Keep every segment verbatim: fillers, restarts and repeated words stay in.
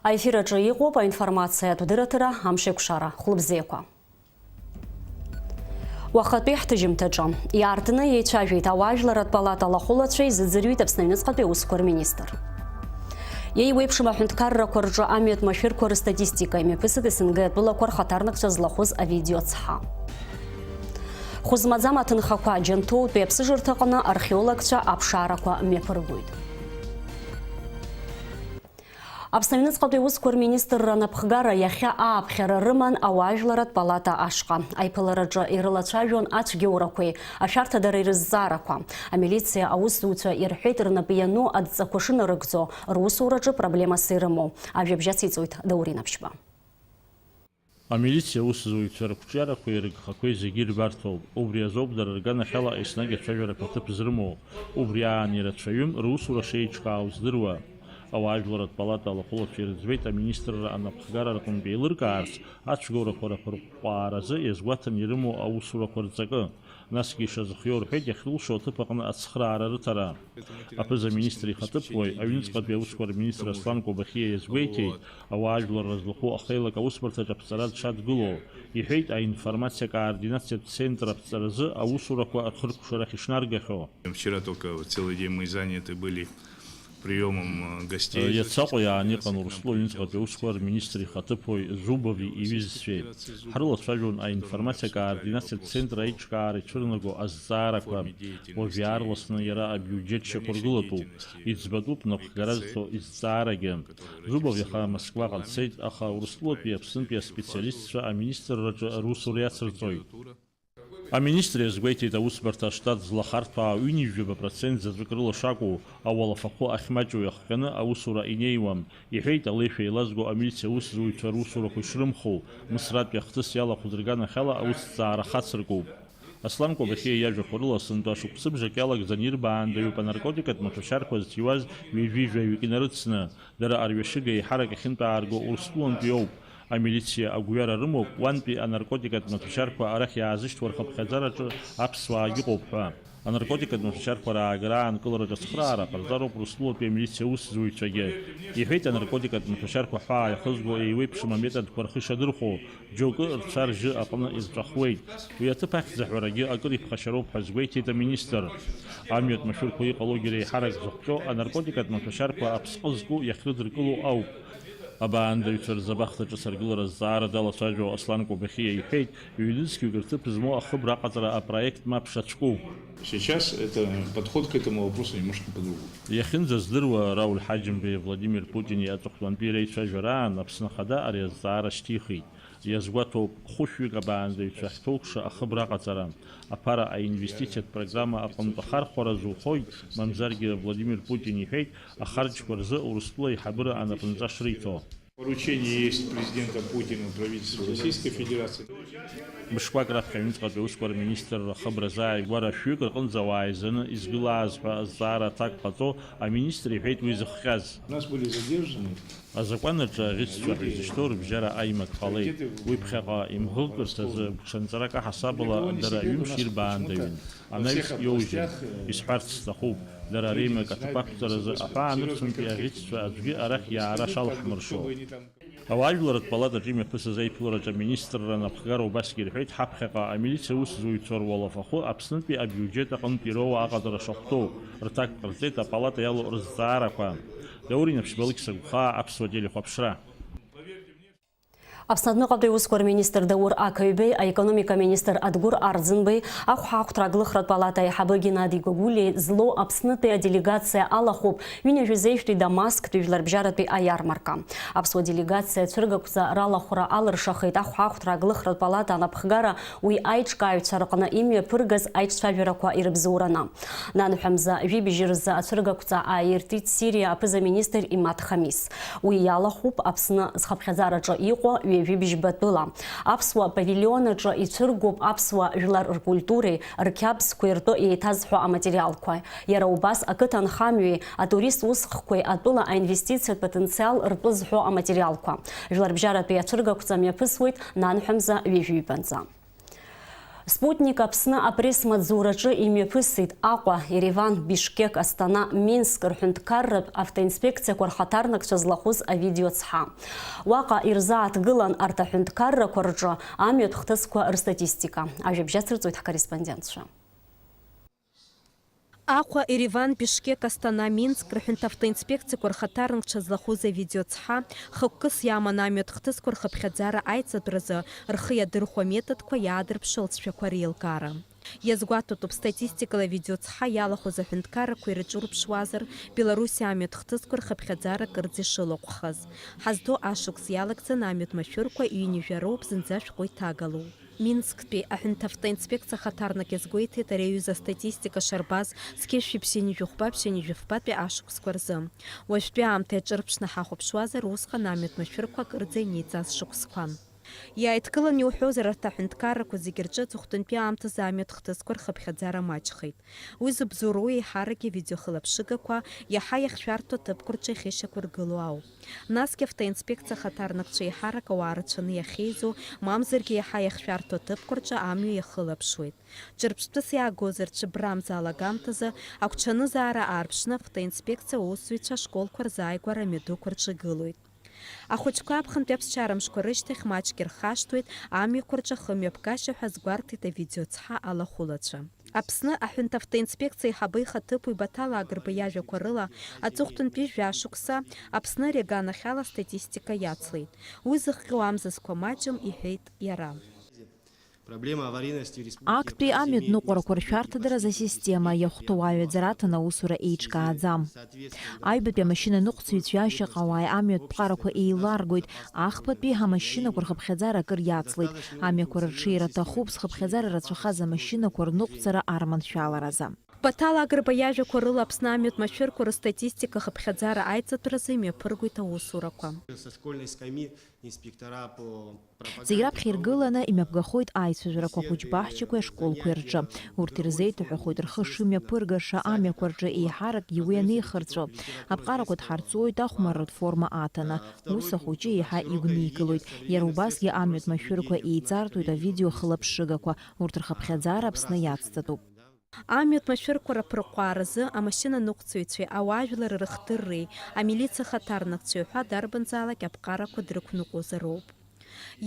Аефир аҿы иҟоуп аинформациатә дырраҭара Амшеикәшара. Хәлыбзиақәа. Уахатәи ҳҭыжьымҭаҿы иаартны еицәажәеит ауаажәларратә палата алахәылацәеи зыӡырҩит Аԥсны аҩныҵҟатәи аусқәа рминистр. Еиуеиԥшым аҳәынҭқаррақәа рҿы амҩатә машәырқәа рыстатистика имҩаԥысит СНГ атәылақәа рхаҭарнакцәа злахәыз авидеоцҳа. Хәы змаӡам аҭынхақәа Џьанҭоутәи аԥсыжырҭаҟны археологцәа аԥшаарақәа мҩаԥыргоит. Аԥсны аҩныҵҟатәи аусқәа рминистрра анапхгара иахьа ааԥхьара рыман ауаажәларратә палата ашҟа. Аиԥылараҿы ирылацәажәон ацәгьоурақәеи ашәарҭадареи рызҵаарақәа. Амилициа аусзуҩцәа ирҳәеит рнапы иану адҵақәа шынарыгӡо, русураҿы проблемас ирымоу. Ажәабжь ациҵоит Даур Инаԥшьба. Амилициа аусзуҩцәа рықәҿиарақәеи рыгхақәеи зегьы ирбарҭоуп. Убри азоуп дара рганахьала еснагь ацәажәарақәа аҭыԥ зрымоу. Убри аан ирацәаҩым русура шеиҿкаау здыруа. Ауаажәларратә палата алахәылацәа ирыӡбеит аминистрра анапхгара рҟынтә еилыркаарц, ацәгьоурақәа раԥырҟәҟәааразы иазгәаҭаны ирымоу аусурақәа рҵакы. Насгьы ишазыхиоу рҳәеит иахьрылшо аҭыԥ аҟны ацхыраара рыҭара. Аԥыза-министр ихаҭыԥуаҩ, аҩныҵҟатәи аусқәа рминистр Аслан Кобахьиа иазгәеиҭеит, ауаажәларра злахәу ахеилак аусбарҭаҿ аԥҵара дшадгылоу. Иҳәеит, аинформациа координациатә центр аԥҵаразы аусурақәа рхыркәшарахь ишнаргахьоу. Вчера только вот целый день мы заняты были приёмом, э, гостей. Иацаҟәа иаан иҟан Урыстәыла аҩныҵҟатәи аусқәа рминистр ихаҭыԥуаҩ Зубови иҩызцәеи. Ҳрылацәажәон аинформациа координациатә центр аиҿкаара ицәырнаго азҵаарақәа. Уажә иаарласны иара абиуџьет шьақәыргылатәуп. Иӡбатәуп напхгара зҭо изҵаарагьы. Зубов иаха Москваҟа дцеит, аха Урыстәылатәи Аԥснытәи аспециалистцәа аминистрраҿы русура иацырҵоит. Аминистр иазгәеиҭеит, аусбарҭа аштат злахарҭәаау ҩынҩажәаба процент заҵәык рыла шакәу, ауалафахәы ахьмаҷу иахҟьаны аусура инеиуам, иҳәеит, алеишәа еилазго амилициа аусзуҩцәа русурақәа ишрымху, Мысратәи ахҭыс иалахәыз рганахьала аусҭҵаара хацыркуп. Аслан Кобахьиа иажәақәа рыла, сынтәа шықәсыбжак иалагӡаны ирбаандаҩуп анаркотикатә маҭәашьарқәа зҭиуаз ҩажәи жәаҩык инарыцны, дара арҩашыга еиҳарак ахьынтәаарго Урыстәылантәи ауп. Амилициа агәҩара рымоуп, уантәи анаркотикатә маҭәашьарқәа арахь иаазышьҭуа рхыԥхьаӡараҿы аԥсуаагьы ыҟоуп ҳәа. Анаркотикатә маҭәашьарқәа раагара аанкылараҿы ацхыраара ҟарҵароуп Урыстәылатәи амилициа аусзуҩцәагьы. Иҳәеит, анаркотикатә маҭәашьарқәа ҳәаа иахызго еиуеиԥшым аметодқәа рхы ишадырхәо, џьоукы рцәа-ржьы аҟны ирҵәахуеит. Уи аҭыԥ ахьӡ аҳәарагьы акыр иԥхашьароуп ҳәа азгәеиҭеит аминистр. Амҩатә машәырқәа иҟалогьы реиҳарак зыхҟьо анаркотикатә маҭәашьарқәа аԥсҟы зку иахьрыдыркыло ауп. Абаандаҩцәа рзы абахҭаҿы саргылара азҵаара далацәажәо Аслан Кобахьиа иҳәеит, ҩ-нызқьҩык рҭыԥ змоу ахыбра аҟаҵара апроект мап шацәку. Сейчас это подход к этому вопросу немножко по-другому. Иахьынӡаздыруа, Рауль Ҳаџьымбеи Владимир Путини аҵыхәтәантәи реицәажәараан Аԥсны Ахада ари азҵаара шьҭихит. Иазгәаҭоуп, хәышәҩык абаандаҩцәа ахьҭоукша ахыбра аҟаҵара. Аԥара аинвестициатә программа аҟынтә ахархәара зухоит, мамзаргьы Владимир Путин иҳәеит, ахарџьқәа рзы Урыстәыла аиҳабыра анапынҵа шриҭо. Поручение есть президента Путина правительству Российской Федерации. Мышқәак раԥхьа аҩныҵҟатәи аусқәа рминистрра ахыбра азааигәара шәҩык рҟынӡа ауаа еизаны изгылааз ҳәа азҵаара аҭак ҟаҵо аминистр иҳәеит уи зыхҟьаз. У нас были задержаны. Азакәан аҿы аӷьычцәа ҳәа изышьҭоу рыбжьара аимак ҟалеит. Уи ԥхьаҟа имӷыӷкырҭазы гәҽанҵарак аҳасабала дара ҩымш ирбаандаҩын. Анаҩс иоужьын. Исҳәарц сҭахуп, дара реимак аҭыԥ ақәҵаразы аҳәаанырцәынтәи аӷьычцәа аӡәгьы арахь иаара шалҳмыршо. Ауаажәларратә палатаҿы имҩаԥысыз аиԥылараҿы аминистрра анапхгара убасгьы ирҳәеит, ҳаԥхьаҟа амилициа аусзуҩцәа руалафахәы Аԥснытәи абиуџьет аҟынтә ироуа аҟаҵара шахәҭоу рҭак ҟарҵеит апалата иалоу рызҵаарақәа. Даур Инаԥшьба, Алықьса Гәхаа, Аԥсуа телехәаԥшра. Аԥсны адәныҟатәи аусқәа рминистр Даур Ақаҩбеи, аекономика аминистр Адгәыр Арӡынбеи, ахәҳахәҭра аглыхратә палата аиҳабы Геннади Гәагәлиеи злоу Аԥснытәи аделегациа алахәуп ҩынҩажәи зеижәтәи Дамасктәи жәларбжьаратәи аиармарка. Аԥсуа делегациа ацәыргақәҵа ралахәра алыршахеит ахәҳахәҭра аглыхратә палата анапхгара уи аиҿкааҩцәа рҟны имҩаԥыргаз аиҿцәажәарақәа ирыбзоураны. Нанҳәа мза жәибжь рзы ацәыргақәҵа ааиртит Сириа аԥыза-министр Имад Хамис. Уи иалахәуп Аԥсны зхыԥхьаӡараҿы иҟоу ҩажәи бжьба тәыла. Аԥсуа павилион аҿы ицәыргоуп аԥсуа жәлар ркультуреи рқьабзқәеи ртәы еиҭазҳәо аматериалқәа. Иара убас ақыҭанхамҩеи атурист усхқәеи атәыла аинвестициатә потенциал ртәы зҳәо аматериалқәа. Жәларбжьаратәи ацәыргақәҵа мҩаԥысуеит нанҳәа мза ҩажәи ҩбанӡа. Спутник Аԥсны апресс-маҵзураҿы имҩаԥысит Аҟәа, Ереван, Бишкек, Астана, Минск рҳәынҭқарратә автоинспекциақәа рхаҭарнакцәа злахәыз авидео цҳа. Уаҟа ирзааҭгылан арҭ аҳәынҭқаррақәа рҿы амҩатә хҭысқәа рстатистика. Ажәабжь ацырҵоит ҳкорреспондентцәа. Аҟәа, Ереван, Бишкек, Астана, Минск рҳәынҭ автоинспекциақәа рхаҭарнакцәа злахәыз авидео цҳа, хықәкыс иаман амҩатә хҭысқәа рхыԥхьаӡара аиҵатәразы рхы иадырхәо аметодқәа иаадырԥшуа алҵшәақәа реилкаара. Иазгәаҭатәуп, статистикала авидео цҳа иалахәыз аҳәынҭқаррақәа ирыҿурԥшуазар, Беларуси амҩатә хҭысқәа рхыԥхьаӡара кырӡа ишылахәхаз. Ҳазҭоу ашықәс иалагӡаны амҩатә машәырқәа ҩынҩажәа роуп зынӡа ашәҟәы иҭагалоу. Минсктәи аҳәынҭ автоинспекциа хаҭарнак иазгәеиҭеит, ари аҩыза астатистика шарбаз зқьи жәшәи ԥшьынҩажәи хәба, ԥшьынҩажәи фбатәи ашықәсқәа рзы. Уажәтәи аамҭа иаҿырԥшны ҳахәаԥшуазар, усҟан амҩатә машәырқәа акырӡа инеиҵаз шықәсқәан. Иааидкыланы иуҳәозар, арҭ аҳәынҭқаррақәа зегьы рҿы аҵыхәтәантәи аамҭазы амҩатә хҭысқәа рхыԥхьаӡара маҷхеит. Уи зыбзоуроу еиҳарак ивидеохылаԥшыгақәа иаҳа иахьшәарҭоу аҭыԥқәа рҿы иахьышьақәыргылоу ауп. Насгьы автоинспекциа хаҭарнакцәа еиҳарак ауаа рацәаны иахьеизо, мамзаргьы иаҳа иахьшәарҭоу аҭыԥқәа рҿы амҩа иахылаԥшуеит. Ҿырԥштәыс иаагозар, цәыббрамза алагамҭазы агәҽанызаара аарԥшны автоинспекциа аусзуҩцәа ашколқәа рзы ааигәара амҩадуқәа рҿы гылоит. Ахәыҷқәа аԥхынтәи аԥсшьарамшқәа рышьҭахь маҷк ирхашҭуеит амҩақәа рҿы ахымҩаԥгашьа ҳәа азгәарҭеит авидео цҳа алахәылацәа. Аԥсны аҳәынҭ автоинспекциа аиҳабы ихаҭыԥуаҩ Баҭал Агрба иажәақәа рыла, аҵыхәтәантәи жәашықәса Аԥсны ари аганахьала астатистика иацлеит. Уи зыхҟьо амзызқәа маҷым, иҳәеит иара. Актәи амҩатә ныҟәарақәа ршәарҭадаразы асистема иахәҭоу аҩаӡара аҭаны аусура еиҿкааӡам. Аҩбатәи амашьынаныҟәцаҩцәеи ашьаҟауааи амҩатә ԥҟарақәа еиларгоит, ахԥатәи амашьынақәа рхыԥхьаӡара акыр иацлеит, амҩақәа рырҽеира аҭахуп, зхыԥхьаӡара рацәахаз амашьынақәа рныҟәцара арманшәаларазы. Баҭал Агрба иажәақәа рыла, Аԥсны амҩатә машәырқәа рыстатистика ахыԥхьаӡара аиҵатәразы имҩаԥыргоит аусурақәа. Зегь раԥхьа иргыланы имҩаԥгахоит аицәажәарақәа ахәыҷ-баҳчақәеи ашколқәеи рҿы. Урҭ ирзеиҭаҳәахоит рхы шымҩаԥыргаша амҩақәа рҿы еиҳаракгьы уи анеихырҵәо. Аԥҟарақәа дҳарҵоит ахәмарратә форма аҭаны. Ус ахәыҷы еиҳа игәникылоит. Иара убасгьы амҩатә машәырқәа еиҵартәуеит авидео хылаԥшыгақәа, урҭ рхыԥхьаӡара Аԥсны иацҵатәуп. Амҩатә машәырқәа раԥырҟәааразы амашьынаныҟәцаҩцәеи ауаажәлари рыхдырреи, амилициа хаҭарнакцәеи ҳәа дарбанзаалак аԥҟарақәа дрықәныҟәозароуп.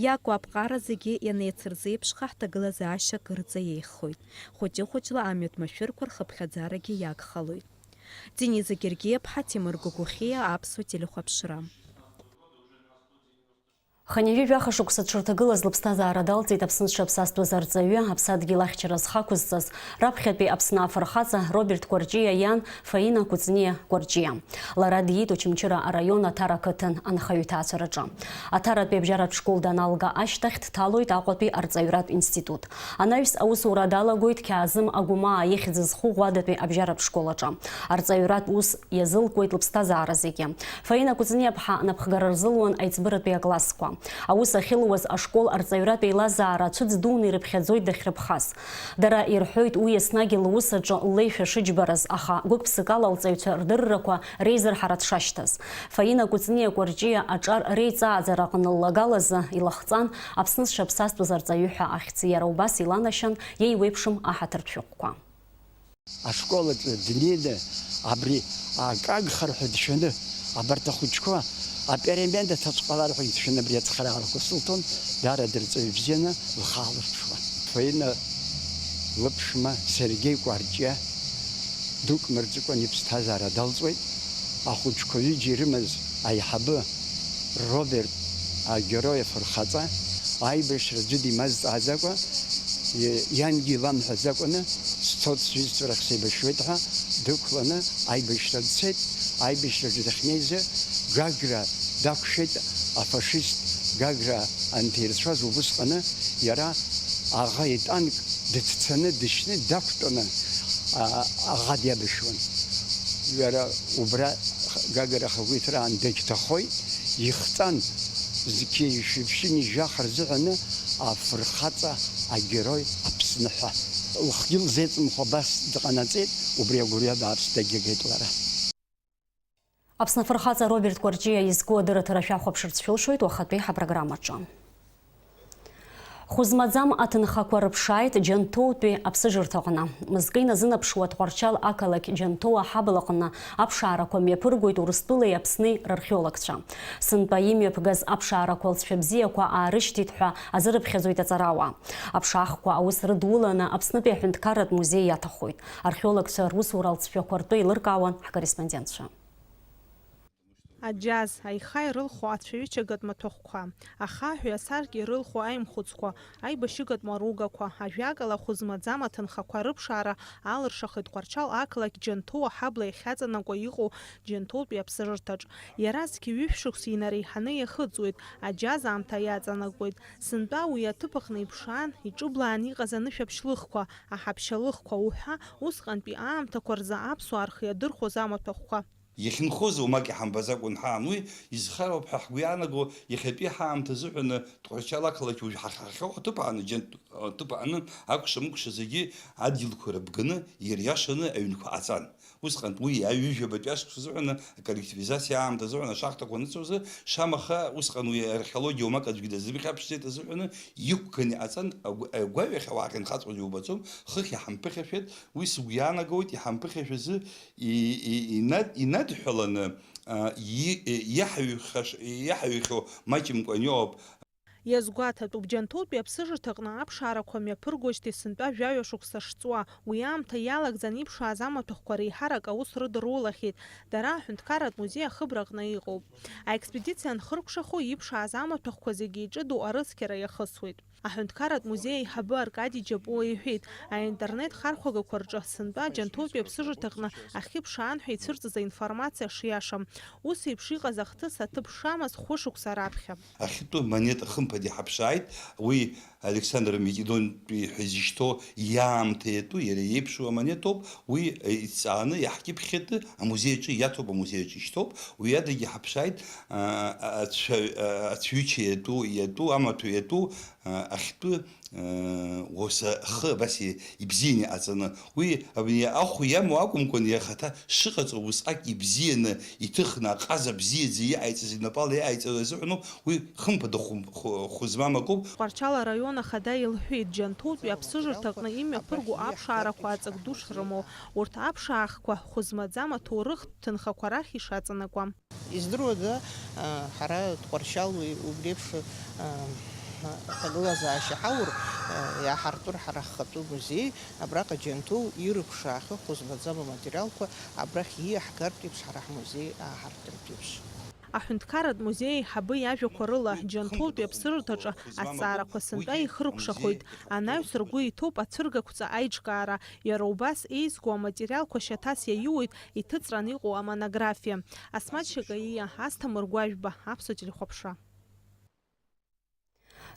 Иаку аԥҟара зегьы ианеицырзеиԥшха, ҳҭагылазаашьа акырӡа еиӷьхоит. Хәыҷы-хәыҷла амҩатә машәырқәа рхыԥхьаӡарагьы иагхалоит. Дениза Гергиаԥҳа, Ҭемыр Гогохиа, Аԥсуа телехәаԥшра. Хынҩажәи жәаха шықәса дшырҭагылаз лыԥсҭазаара далҵит Аԥсны зҽаԥсазтәыз арҵаҩы, аԥсадгьыл ахьчара зхы ақәызҵаз, раԥхьатәи Аԥсны афырхаҵа Роберт Кәарҷиа иан Фаина Кәыҵниа Кәарҷиа. Лара диит Очамчыра араион Аҭара ақыҭан анхаҩы иҭаацәараҿы. Аҭаратәи абжьаратә школ даналга ашьҭахь дҭалоит Аҟәатәи арҵаҩратә институт. Анаҩс аусура далагоит Қьаазым Агәмаа ихьӡ зху Ӷәадатәи абжьаратә школ аҿы. Арҵаҩратә ус иазылкуеит лыԥсҭазаара зегьы. Фаина Кәыҵниаԥҳа напхгара рзылуан аиҵбыратәи аклассқәа. Аус ахьылуаз ашкол арҵаҩратә еилазаара ацәыӡ дуны ирыԥхьаӡоит дахьрыԥхаз. Дара ирҳәоит уи еснагь лус аҿы ллеишәа шыџьбараз, аха гәык-ԥсыкала лҵаҩцәа рдыррақәа реизырҳара дшашьҭаз. Фаина Кәыҵниа Кәарҷиа аҿар реиҵааӡара аҟны ллагалазы илахҵан, Аԥсны зҽаԥсазтәыз арҵаҩы ҳәа ахьӡ иара убас иланашьан иеиуеиԥшым аҳаҭыртә шәҟәқәа. Ашкол аҿы днеины, абри акы агхар ҳәа дшәаны, абарҭ ахәыҷқәа аперемена ҭаҵәҟьалар ҳәа ишәаны абри ацхыраарақәа сылҭон, даара дырҵаҩ бзианы лхы аалырԥшуан. Фаина лыԥшәма Сергеи Кәарҷиа дук мырҵыкәан иԥсҭазаара далҵуеит. Ахәыҷқәа ҩыџьа ирымаз аиҳабы Роберт агерой афырхаҵа аибашьра аӡәы димазҵааӡакәа, иангьы иламҳәаӡакәаны, сцоит сҩызцәа рахь сеибашьуеит ҳәа дықәланы аибашьра дцеит. Аибашьраҿы дахьнеизы Гагра дақәшәеит, афашист Гагра анҭирцәаз убысҟаны иара аӷа итанк дыҭцаны дышьны дақәтәаны, а, аӷа диабашьуан. Иара убра Гагра ахақәиҭраан дагьҭахоит, ихҵан зқьи жәшәи ԥшьынҩажәи жәаха рзыҳәаны афырхаҵа агерой Аԥсны ҳәа. Лхгьы лзеиҵымхуа абас дҟанаҵеит, убри агәырҩа бааԥс дагьагеит лара. Аԥсны афырхаҵа Роберт Кәарҷиа изку адырраҭара шәахәаԥшырц шәылшоит уахатәи ҳапрограммаҿы. Хәы змаӡам аҭынхақәа рыԥшааит Џьанҭоутәи аԥсыжырҭаҟны. Мызкы иназынаԥшуа Тҟәарчал ақалақь Џьанҭоу аҳаблаҟны аԥшаарақәа мҩаԥыргоит Урыстәылеи Аԥсни рархеологцәа. Сынтәа имҩаԥгаз аԥшаарақәа лҵшәа бзиақәа аарышьҭит ҳәа азырыԥхьаӡоит аҵарауаа. Аԥшаахқәа аус рыдуланы Аԥснытәи аҳәынҭқарратә музеи иаҭахоит. Археологцәа русура алҵшәақәа ртәы еилыркаауан ҳкорреспондентцәа. Аџьаз, аиха ирылху ацәаҩычагатә маҭәахәқәа, ахаҳәи асаркьеи ирылху аимхәыцқәа, аибашьыгатә маругақәа, ажәакала, хәы змаӡам аҭынхақәа рыԥшаара алыршахеит Тҟәарчал ақалақь Џьанҭоу аҳабла иахьаҵанакуа иҟоу Џьанҭоутәи аԥсыжырҭаҿ. Иара зқьи ҩышә шықәса инареиҳаны иахыҵуеит, аџьаз аамҭа иаҵанакуеит. Сынтәа уи аҭыԥ аҟны иԥшаан, иҿыблаан иҟаз анышәаԥшь лыхқәа, аҳаԥшьа лыхқәа уҳәа, усҟантәи аамҭақәа рзы аԥсуаа рхы иадырхәоз амаҭәахәқәа. Иахьынхоз уамак иҳамбаӡакәан ҳаан, уи изхароуп ҳәа ҳгәы иаанаго, иахьатәи ҳаамҭа азыҳәаны Тҟәарчал ақалақь уажә ҳа-, ҳахьхьоу аҭыԥ ааны, џьанҭ-, аҭыԥ ааны, акәша-мыкәша зегьы адгьылқәа рыбганы, ириашаны аҩнқәа ҟаҵан. Усҟан уи аҩажәабатәи ашықәс азыҳәаны, аколлективизациа аамҭа азыҳәаны ашахтақәа аныҵоу азы, шамаха усҟан уи археологиа уамак аӡәгьы дазымхьаԥшӡеит азыҳәаны, иқәганы иҟаҵан, агә-, агәаҩахь ауаа ахьынхаҵәҟьоз иубаӡом, хыхь иҳамԥыхьашәеит, уи сыгәы иаанагоит, иҳамԥыхьашәазы и-, и-, инад-, инадҳәаланы, а, и-, и-, иаҳаҩхаш-, иаҳаҩхьоу маҷымкәан иоуп. Иазгәаҭатәуп, Џьанҭоутәи аԥсыжырҭаҟны аԥшаарақәа мҩаԥыргоижьҭеи сынтәа жәаҩа шықәса шҵуа. Уи аамҭа иалагӡан иԥшааз амаҭәахәқәа реиҳарак аус рыдыруулахьеит. Дара аҳәынҭқарратә музеи ахыбраҟны иҟоуп. Аекспедициа анхыркәшахо, иԥшааз амаҭәахәқәа зегьы иҿыду арыцқьара иахысуеит. Аҳәынҭқарратә музеи аиҳабы Аркади Џьапуа иҳәеит, аинтернет хархәагақәа рҿы сынтәа Џьанҭоутәи аԥсыжырҭаҟны ахьы ԥшаан ҳәа ицәырҵыз аинформациа шиашам. Ус еиԥш иҟаз ахҭыс аҭыԥ шамаз хәышықәса раԥхьа. Ахьтәы амонет хымԥада иҳаԥшааит, уи Александр Македонтәи ҳәа изышьҭоу иаамҭа иатәу, иара иеиԥшу амонетоуп, уи, э, иҵааны иаҳкьыԥхьытәы амузеи аҿы иаҭоуп, амузеи аҿы ишьҭоуп, уи адагьы иҳаԥшааит, а, ацәа-, а, ацәҩыча иатәу, иатәу, амаҭәа иатәу, а, ахьтәы, а, уаса ахы абас и-, ибзианы иҟаҵаны. Уи, абни ахә иамоу акәымкәан, иара ихаҭа шыҟаҵо усҟак ибзианы иҭыхны, аҟаза бзиаӡа иҟаиҵаз, инапала иҟаиҵаз азыҳәаноуп, уи хымԥада хәы-, хәы-, хәы змам акоуп. Тҟәарчал араион ахада илҳәеит, Џьанҭоутәи аԥсыжырҭаҟны имҩаԥырго аԥшаарақәа аҵак ду шрымоу, урҭ аԥшаахқәа хәы змаӡам аҭоурыхтә ҭынхақәа рахь ишаҵанакуа. Издыруада, а, ҳара Тҟәарчал уи, убри еиԥш, а, аҭагылазаашьа ҳаур, а, иааҳартур ҳара ҳхатәы музеи, абраҟа Џьанҭоу ирыԥшаахьоу хәы змаӡам аматериалқәа абрахь ииаҳгартә еиԥш, ҳара ҳмузеи ааҳартыртә еиԥш. Аҳәынҭқарратә музеи аиҳабы иажәақәа рыла, Џьанҭоутәи аԥсыжырҭаҿы азҵаарақәа сынтәа ихыркәшахоит. Анаҩс ргәы иҭоуп ацәыргақәҵа аиҿкаара. Иара убас еизго аматериалқәа шьаҭас иаиуеит иҭыҵран иҟоу амонографиа. Асмаҭ Шьакаиа, Асҭамыр Гәажәба, Аԥсуа телехәаԥшра.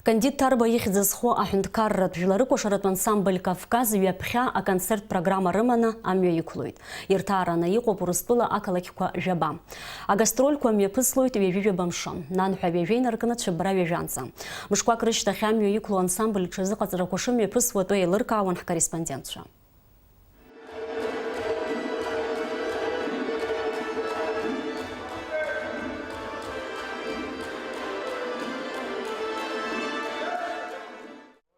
Кандид Ҭарба ихьӡ зху аҳәынҭқарратә жәларыкәашаратә ансамбль Кавказ ҩаԥхьа аконцерттә программа рыманы амҩа иқәлоит. Ирҭаараны иҟоуп Урыстәыла ақалақьқәа жәаба. Агастрольқәа мҩаԥыслоит ҩажәи жәаба мшы, нанҳәа ҩажәа инаркны цәыббра ҩажәанӡа. Мышқәак рышьҭахь амҩа иқәлоу ансамбль ҽазыҟаҵарақәа шымҩаԥысуа атәы еилыркаауан ҳкорреспондентцәа.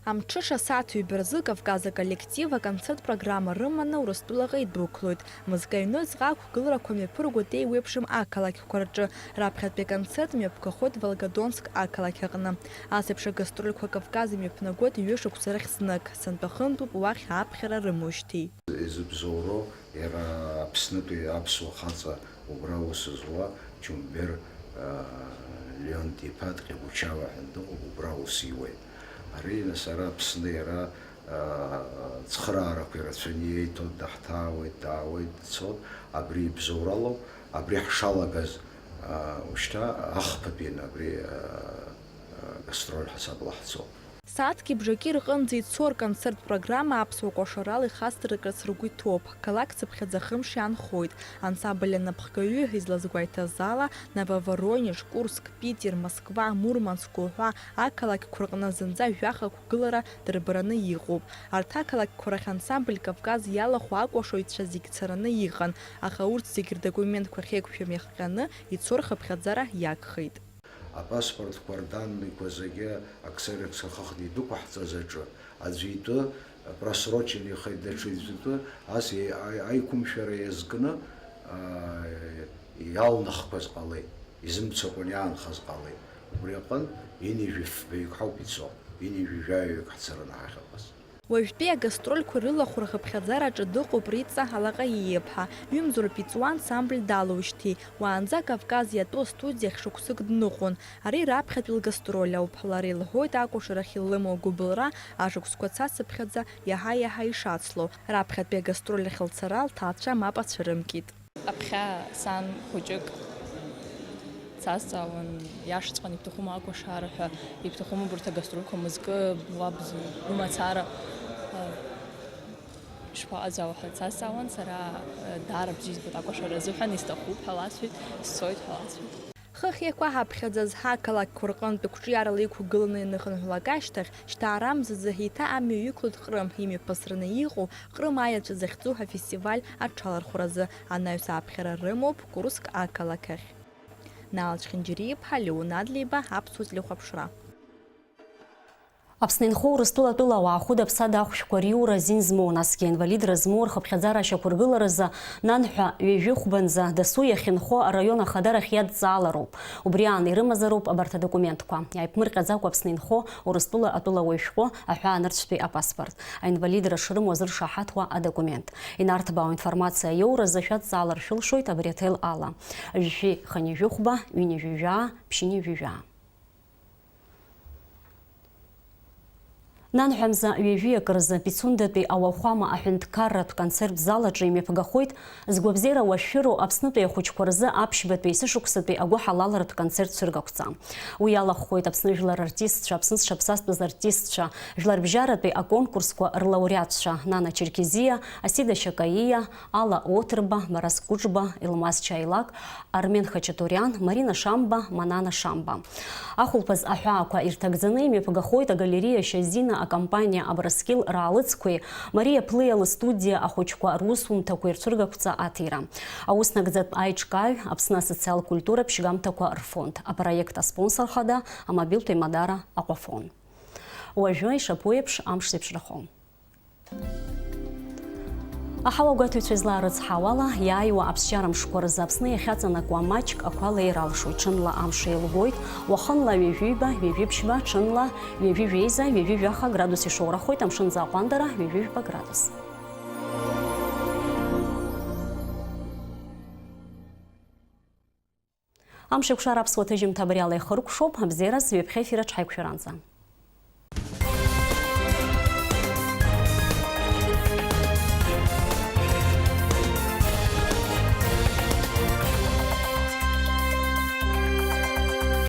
Амҽыша сааҭ ҩба рзы Кавказ аколлектив аконцерттә программа рыманы Урыстәылаҟа идәықәлоит. Мызкы аҩныҵҟа ақәгыларақәа мҩаԥыргоит еиуеиԥшым ақалақьқәа рҿы. Раԥхьатәи аконцерт мҩаԥгахоит Волгодонск ақалақь аҟны. Ас еиԥш агастрольқәа Кавказ имҩаԥнагоит ҩышықәса рахь знык, сынтәа хынтәуп уахь аԥхьара рымоушьҭеи. Изыбзоуроу иара Аԥснытәи аԥсуа хаҵа убра аус зуа Џьумбер, аа, Леонти-иԥа Ткьабучава ҳәа дыҟоуп, убра аус иуеит. Ари, нас, ара Аԥсны иара, аа, цхыраарақәа ирацәаны иеиҭоит, даҳҭаауеит, даауеит, дцоит. Абри ибзоуралоуп, абри ҳшалагаз, аа, ушьҭа ахԥатәин абри, аа, гастроль ҳасабла ҳцо. Сааҭки бжаки рҟынӡа ицо рконцерттә программа аԥсуа кәашарала ихасҵаркырц ргәы иҭоуп. Қалақь цыԥхьаӡа хымш иаанхоит. Ансамбль анапхгаҩы излазгәеиҭаз ала, Нововоронеж, Курск, Питер, Москва, Мурманск уҳәа ақалақьқәа рҟны зынӡа жәаха қәгылара дырбараны иҟоуп. Арҭ ақалақьқәа рахь ансамбль Кавказ иалахәу акәашаҩцәа зегь цараны иҟан, аха урҭ зегь рдокументқәа ахьеиқәшәам иахҟьаны ицо рхыԥхьаӡара иагхеит. Апаспортқәа рданныйқәа зегьы аксерокс ахыхны идәықәаҳҵаз аҿы аӡәы итәы просрочен ихеит, даҽа итәы ас аиқәымшәара иазкны иалнахқәаз ҟалеит, изымцакәан иаанхаз ҟалеит. Убри аҟынтә ҩынҩажәи фбаҩык ҳауп ицо, ҩынҩажәи жәаҩаҩык ҳцараны ҳахьыҟаз. Уажәтәи агастрольқәа рылахәра хыԥхьаӡараҿы дыҟоуп Риҵа Алаҟаииаԥҳа. Ҩымзоуп иҵуа ансамбль далоушьҭи. Уаанӡа Кавказ иатәу астудиахь шықәсык дныҟәон. Ари раԥхьатәи лгастроль ауп. Лара илҳәоит акәашарахь илымоу агәыбылра ашықәсқәа цацыԥхьаӡа иаҳа-иаҳа ишацло. Раԥхьатәи агастроль ахь лцара лҭаацәа мап ацәырымкит. Аԥхьа сан хәыҷык дсазҵаауан, иашаҵәҟьаны ибҭахума акәашара ҳәа, ибҭахума убарҭ агастрольқәа мызкы, уаб бымацара, ишԥаҟазаауа ҳәа дсазҵаауан, сара даара бзиа избоит акәашара азыҳәан, исҭахуп ҳәа ласҳәеит, сцоит ҳәа ласҳәеит. Хыхь иақәаҳаԥхьаӡаз ҳақалақьқәа рҟынтә қәҿиарала иқәгыланы ианыхынҳәлак ашьҭахь, шьҭа ара мзазы еиҭа амҩа иқәлоит Ҟрым, имҩаԥысраны иҟоу Ҟрым аеҵәа захьӡу ҳәа афестиваль аҽалархәразы. Анаҩс аԥхьара рымоуп Курск ақалақь ахь. Нааль Чхинџьариа-иԥҳа, Леон Адлеиба, Аԥсуа телехәаԥшра. Аԥсны инхо Урыстәыла атәыла ауаа хәыда-ԥсада ахәшәқәа риура азин змоу, насгьы аинвалидра змоу рхыԥхьаӡара ашьақәыргыларазы нанҳәа ҩажәи хәбанӡа дасу иахьынхо араион ахадарахь иадҵаалароуп. Убри аан ирымазароуп абарҭ адокументқәа. Иааиԥмырҟьаӡакәа Аԥсны инхо Урыстәыла атәылауаҩ шәҟәы, аҳәаанырцәтәи апаспорт, аинвалидра шрымоу азыршаҳаҭуа адокумент. Инарҭбаау информациа иоуразы шәадҵаалар шәылшоит абри аҭел ала: жәшәи хынҩажәи хәба, ҩынҩажәи жәаа, ԥшьынҩажәи жәаа. Нанҳәа мза ҩажәи акы рзы Пицундатәи ауахәама аҳәынҭқарратә концерттә зал аҿы имҩаԥгахоит згәабзиара уашәшәыроу Аԥснытәи ахәыҷқәа рзы аԥшьбатәи есышықәсатәи агәыҳалалратә концерт цәыргақәҵа. Уи иалахәхоит Аԥсны жәлар артистцәа, Аԥсны зҽаԥсазтәыз артистцәа, жәларбжьаратәи аконкурсқәа рлауреатцәа Нана Черкезиа, Асида Шьакаиа, Алла Оҭырба, Барас Кәыҿба, Елмаз Чаилак, Армен Хачатуриан, Марина Шамба, Манана Шамба. Ахәылԥаз аҳәаақәа ирҭагӡаны имҩаԥгахоит агалериа Шьазина акомпаниа Абрыскьыл раалыҵқәеи Мариа Плиа лыстудиа ахәыҷқәа русумҭақәеи рцәыргақәҵа аҭира. Аус нагӡатә аиҿкааҩ, Аԥсны асоциал-культура ԥшьгамҭақәа рфонд, апроект аспонсор хада, амобилтә еимадара Аҟәафон. Уажәы, ишаԥу еиԥш, амш зеиԥшрахо. Аҳауагәаҭаҩцәа излаарыцҳау ала, иааиуа аԥсшьара мшқәа рзы Аԥсны иахьаҵанакуа маҷк ақәа леир алшоит, ҽынла амш еилгоит, уахынла ҩажәиба, ҩажәиԥшьба, ҽынла ҩажәи жәеиза, ҩажәи жәаха градус ишоурахоит, амшын аӡы аҟәандара ҩажәи жәба градус. Амш еиқәшара аԥсуа ҭыжьымҭа абри ала ихыркәшоуп, абзиараз, ҩаԥхьа ефир аҿы ҳаиқәшәаранӡа.